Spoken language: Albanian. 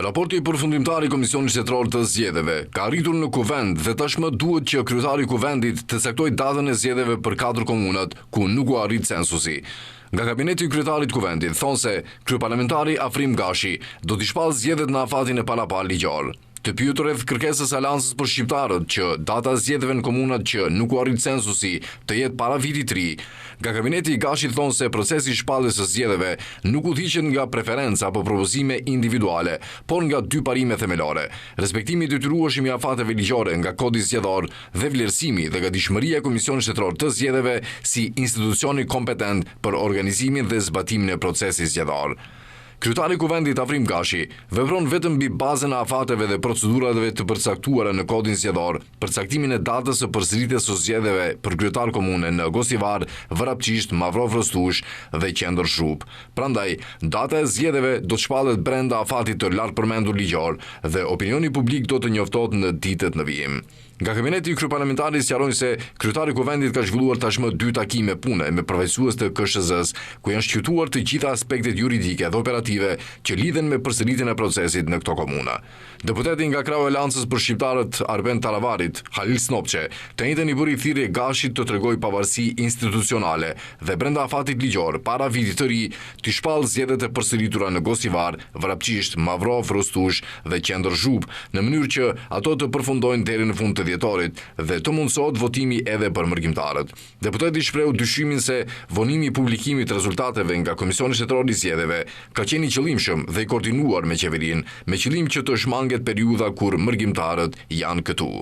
Raporti përfundimtar i Komisionit Shtetëror të Zgjedhjeve ka arritur në Kuvend dhe tashmë duhet që kryetari i Kuvendit të caktojë datën e zgjedhjeve për katër komunat ku nuk u arrit censusi. Nga kabineti i kryetarit të Kuvendit thonë se kryeparlamentari Afrim Gashi do t'i shpallë zgjedhjet në afatin e paraparë ligjor. Të pyetur rreth kërkesës së Aleancës për Shqiptarët që data e zgjedhjeve në komunat që nuk u arrit censusi të jetë para vitit të ri, nga kabineti i Gashit thonë se procesi i shpalljes së zgjedhjeve nuk udhëhiqet nga preferenca apo propozime individuale, por nga dy parime themelore, respektimi i detyrueshëm i afateve ligjore nga Kodi Zgjedhor dhe vlerësimi dhe gatishmëria e Komisionit Shtetëror të Zgjedhjeve si institucioni kompetent për organizimin dhe zbatimin e procesit zgjedhor. Kryetari i Kuvendit Afrim Gashi vepron vetëm mbi bazën e afateve dhe procedurave të përcaktuara në Kodin Zgjedhor për caktimin e datës së përsëritjes së zgjedhjeve për kryetar komune në Gostivar, Vrapçisht, Mavrovë Rostush dhe Qendër Zhupë. Prandaj, data e zgjedhjeve do të shpallet brenda afatit të lartpërmendur ligjor dhe opinioni publik do të njoftohet në ditët në vijim. Nga kabineti i kryeparlamentarit sqarojnë se kryetari i Kuvendit ka zhvilluar tashmë dy takime pune me përfaqësues të KSHZ-së, ku janë shqyrtuar të gjitha aspektet juridike dhe operative që lidhen me përsëritjen e procesit në këto komuna. Deputeti nga krahu i Aleancës për Shqiptarët, Arben Taravarit, Halil Snopçe, të enjten i bëri thirrje Gashit të tregojë pavarësi institucionale dhe brenda afatit ligjor, para vitit të ri, t'i shpallë zgjedhjet e përsëritura në Gostivar, Vrapçisht, Mavrovë, Rostush dhe Qendër Zhupë, në mënyrë që ato të përfundojnë deri në fund të dhjetorit dhe të mundësohet votimi edhe për mërgimtarët. Deputeti shprehu dyshimin se vonimi i publikimit të rezultateve nga Komisioni Shtetëror i Zgjedhjeve ka qenë i qëllimshëm dhe i koordinuar me qeverinë, me qëllim që të shmanget periudha kur mërgimtarët janë këtu.